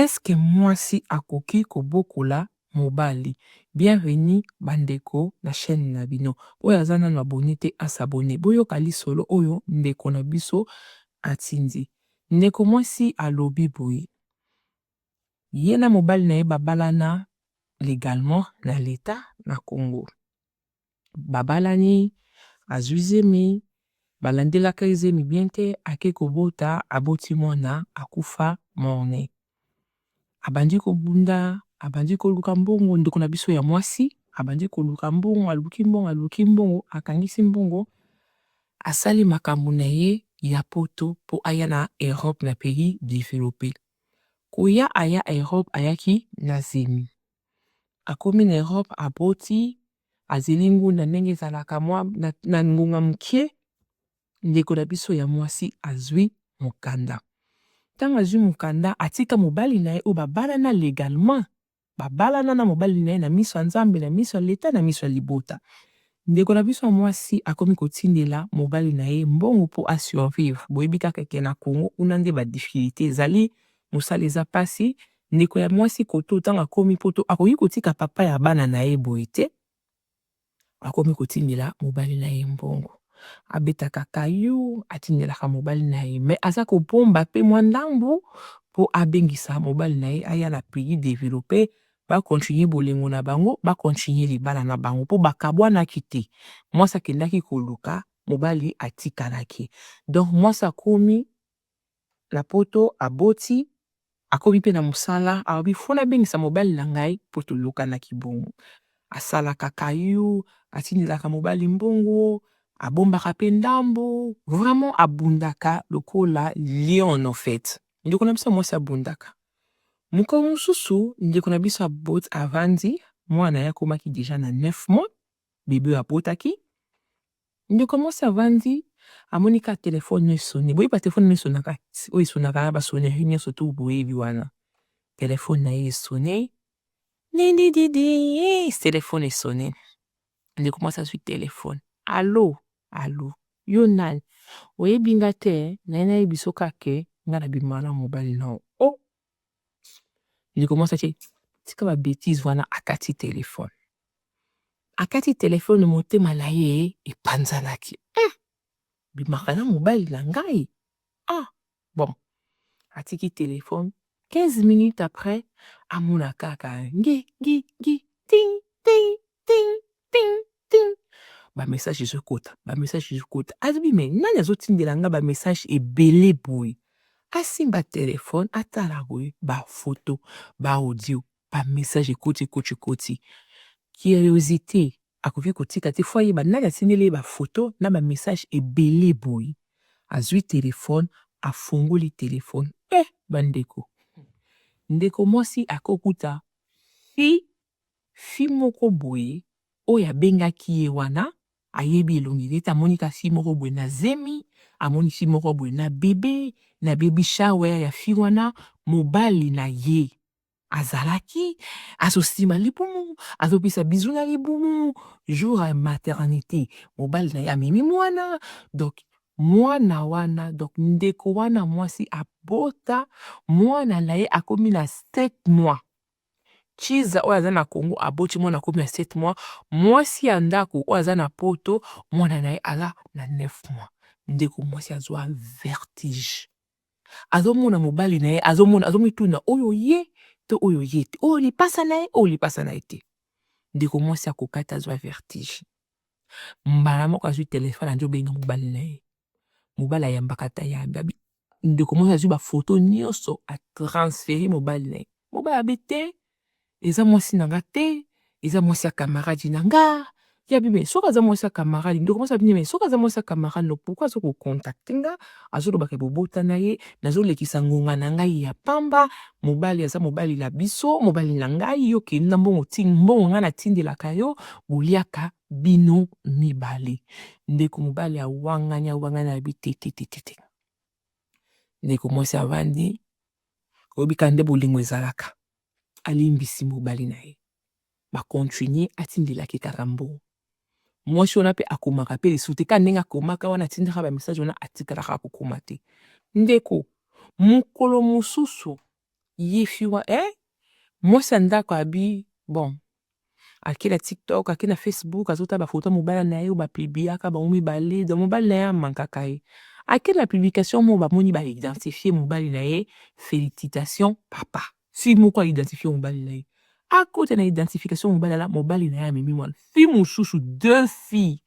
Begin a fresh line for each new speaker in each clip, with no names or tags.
Est-ce que mwasi akoki kobokola mobali? Bienvenue bandeko na chaîne na bino. Oyo aza nanu abonné te, as'abonner. Boyoka lisolo oyo ndeko na biso atindi. Ndeko mwasi alobi boye: ye na mobali na ye babalana légalement na l'État na Congo. Babalani, azwi zemi, balandelaka zemi bien te, ake kobota, aboti mwana, akufa mort-né. Abandi kobunda, abandi koluka mbongo. Ndeko na biso ya mwasi abandi koluka mbongo, aluki mbongo, aluki mbongo, akangisi mbongo, asali makambo na ye ya poto mpo aya na Europe, na pays développé. Koya aya Europe, ayaki na zemi. Akomi na Europe, aboti, azeli ngunda ndenge ezalaka mwa na ngonga mokie. Ndeko na biso ya mwasi azwi mokanda. Ntango azwi mokanda, atika mobali na ye oyo babalana légalement, babalana na mobali na ye na miso ya Nzambe, na miso ya l'État, na miso ya libota. Ndeko na biso ya mwasi akomi kotindela mobali na ye mbongo mpo asurvivre. Boyebi kaka ke na Congo kuna nde badifficulté ezali, mosala eza mpasi. Ndeko ya mwasi koto, ntango akomi poto, akoki kotika papa ya bana na ye boye te. Akomi kotindela mobali na ye mbongo, abetaka kayu, atindelaka mobali na ye, mais aza kobomba mpe mwa ndambu mpo abengisa mobali na ye aya na pays développé, bacontinuer bolingo na bango, bacontinuer libala na bango, mpo bakabwanaki te. Mwasi akendaki koluka, mobali atikalaki. Donc mwasi akomi na poto, aboti, akomi mpe na mosala, alobi: "Faut nabengisa mobali na ngai mpo tolukanaki bongo." Asalaka kayu, atindelaka mobali mbongo, abombaka mpe ndambo. Vraiment abundaka lokola lion en fait. Ndeko na biso ya mwasi abundaka. Mokolo mosusu, ndeko na biso avandi, mwana ye akomaki déjà na 9 mois, bébé oyo abotaki. Ndeko mwasi avandi, amoni kaka telefone esonner. Boyebi batelefone oyo esonaka, oyo esonaka na basonnerie nyonso to boyebi wana. Telefone na ye esonner, didididi, telefone esonner. Ndeko mwasi azwi telefone: "Allô, allô, yo nani? Oyebi nga te? Naye nayebi so kaka ke nga nabimaka na mobali na yo." O ndeko mwasi atie: "Tika babêtises wana." Akati telefone, akati telefone. Motema na ye epanzanaki. Bimaka na mobali na ngai? Ah bon. Atiki telefone. 15 minutes après, amona kaka ngi ngi ngi, ting ting ting ting ting, bamessage ezokota, bamessage ezokota. Azobi: "Mais nani azotindela nga bamessage ebele boye?" Asimba telefone, atala boye, bafoto, baaudio, bamessage ekoti, ekoti, ekoti. Curiosité akoki kotika te, faut ayeba nani atindeli ye bafoto na bamessage ebele boye. Azwi telefone, afungoli telefone. Bandeko, ndeko mwasi akokuta fille moko boye oyo abengaki ye wana. Ayebi elongi neti, amoni ka fille moko boye na zemi, amoni fille moko boye na bébé. Na baby shower ya fille wana, mobali na ye azalaki azosimba libumu, azopesa bisou na libumu. Jour ya maternité, mobali na ye amemi mwana. Donc mwana wana, donc ndeko wana mwasi abota mwana na ye akomi na 7 mois. Chiza oyo aza na Congo aboti mwana akomi na 7 mois. Mwasi ya ndako oyo aza na poto, mwana na ye aza na 9 mois. Ndeko mwasi azwa vertige. Azomona mobali na ye, azomona, azomituna oyo ye to oyo ye te, oyo lipasa na ye, oyo lipasa na ye te. Ndeko mwasi akokata, azwa vertige. Mbala moko azwi telefone, andi obenga mobali na ye. Mobali ayambaka te. Ayambi abi. Ndeko mwasi azwi bafoto nyonso, atransférer mobali na ye. Mobali abi: "Te, eza mwasi na nga te, eza mwasi ya camarade na nga." Ye abi: "Mais soki aza mwasi ya camarade?" Ndeko mwasi abi: "Mais soki aza mwasi ya camarade no, pourquoi aza kocontacter nga, azolobaka bobota na ye? Nazolekisa ngonga na ngai ya pamba. Mobali aza mobali na biso, mobali na ngai. Yo okende na mbongo, mbongo ngai natindelaka yo, boliaka bino mibale." Ndeko mobali awangani, awangani, alobi: "Te, te, te, te, te." Ndeko mwasi avandi, oyebi kaka nde bolingo ezalaka, alimbisi mobali na ye, bacontinuer, atindelaki kaka mbongo. Mwasi wana mpe akomaka mpe lisusu te. Kaka ndenge akomaka wana, atindaka bamessage wana, atikalaka kokoma te. Ndeko, mokolo mosusu Ye fille wa eh? Mwasi ya ndako abi bon, ake na TikTok, ake na Facebook, azotala bafoto ya mobali na ye oyo bapubliaka bango mibale. Donc mobali na ye amankaka ye. Ake na publication moko, bamoni baidentifie mobali na ye: "Félicitation papa." Fille moko aidentifie mobali na ye, akota na identification mobali ala mobali na ye amemi mwana fille mosusu, deux filles.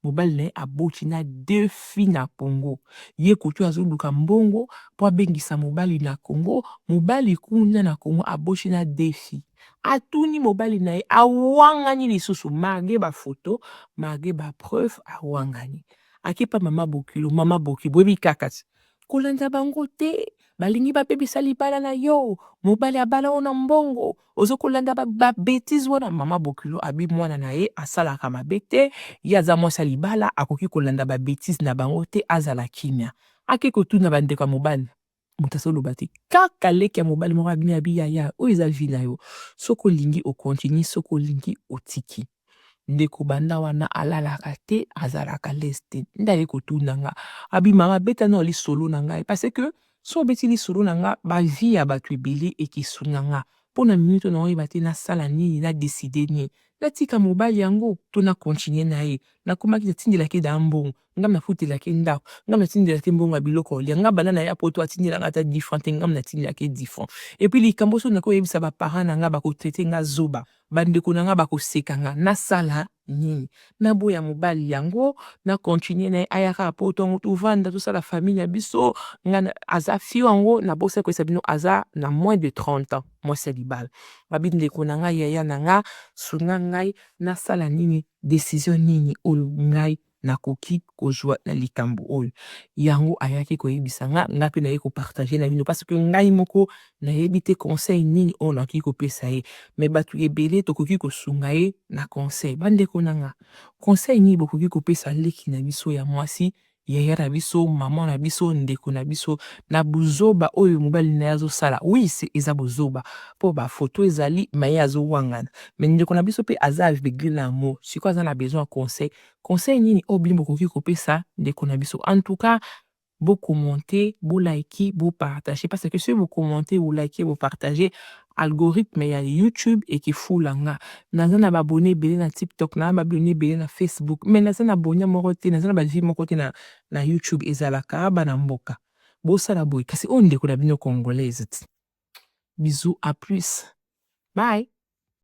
Mobali na ye aboti na deux filles na Congo. Ye koki azoluka mbongo mpo abengisa mobali na Congo. Mobali kuna na Congo aboti na deux filles. Atuni mobali na ye, awangani lisusu malgré bafoto, malgré bapreuve, awangani. Akepa mama bokilo. Mama bokilo, boyebi kaka ti kolanda bango te, balingi babebisa libala na yo. Mobali abala oyo na mbongo, oza kolanda babêtises wana. Mama bokilo abi mwana na ye asalaka mabe te, ye aza mwasi ya libala, akoki kolanda babêtises na bango te, azala kimia. Ake kotuna bandeko ya mobali, moto azoloba te. Kaka leki ya mobali moko abimi, abi: "Yaya, oyo eza vie na yo, soki olingi ocontinue, soki olingi otiki." Ndeko banda wana alalaka te, azalaka lese te. Nde aye kotuna nga, abi: "Mama, beta na lisolo na ngai, parce que so obeti lisolo na nga, bavie ya bato ebele ekesunga nga. Mpo na minute oyo naoyeba te nasala nini, nadécider nini, natika mobali yango to na continue na ye. Nakomaki natindelaki da mbongo, ngam nafutelaki ndako, ngam natindelaki mbongo ya biloko kolia. Nga banda na ya Poto, atindelanga ata 10 francs te, ngam natindelaki 10 francs. Et puis likambo so nakoyebisa baparent na nga, bakotraiter nga zoba, bandeko na nga bakoseka nga. Nasala nini? Naboya mobali yango, na continue na ye, ayaka Poto yango, tovanda, tosala famille na biso?" Nga aza fille yango, nabosaki koyebisa bino, aza na moins de 30 ans, mwasi ya libala. Babi: "Ndeko na ngai, yaya na nga, sunga ngai, nasala nini? Décision nini oyo ngai nakoki kozwa na likambo oyo?" Yango ayaki koyebisa nga, nga mpe naye kopartager na bino, parce que ngai moko nayebi te conseil nini oyo nakoki kopesa ye. Mais bato ebele tokoki kosunga ye na conseil. Bandeko na nga, conseil nini bokoki kopesa leki na biso ya mwasi, yaya na biso, mama na biso, ndeko na biso, na bozoba oyo mobali na ye azosala? Oui, eza bozoba mpo bafoto ezali, mais ye azowangana. Mais ndeko na biso mpe aza aveugle na amour. Sikoyo aza na besoin ya conseil. Conseil nini oyo bino bokoki kopesa ndeko na biso? En tout cas, bocommenter, bolike, bopartage, parce que soki bocommenter, bolike, bopartage, algorithme ya YouTube ekefula nga. Naza na baabonnés ebele na TikTok, naza na baabonnés ebele na Facebook, mais naza na bonya moko te, naza na bavues moko te na YouTube. Ezalaka bana mboka, bosala boye kasi oyo ndeko na bino congolaise ti. Bisous, à plus, bye.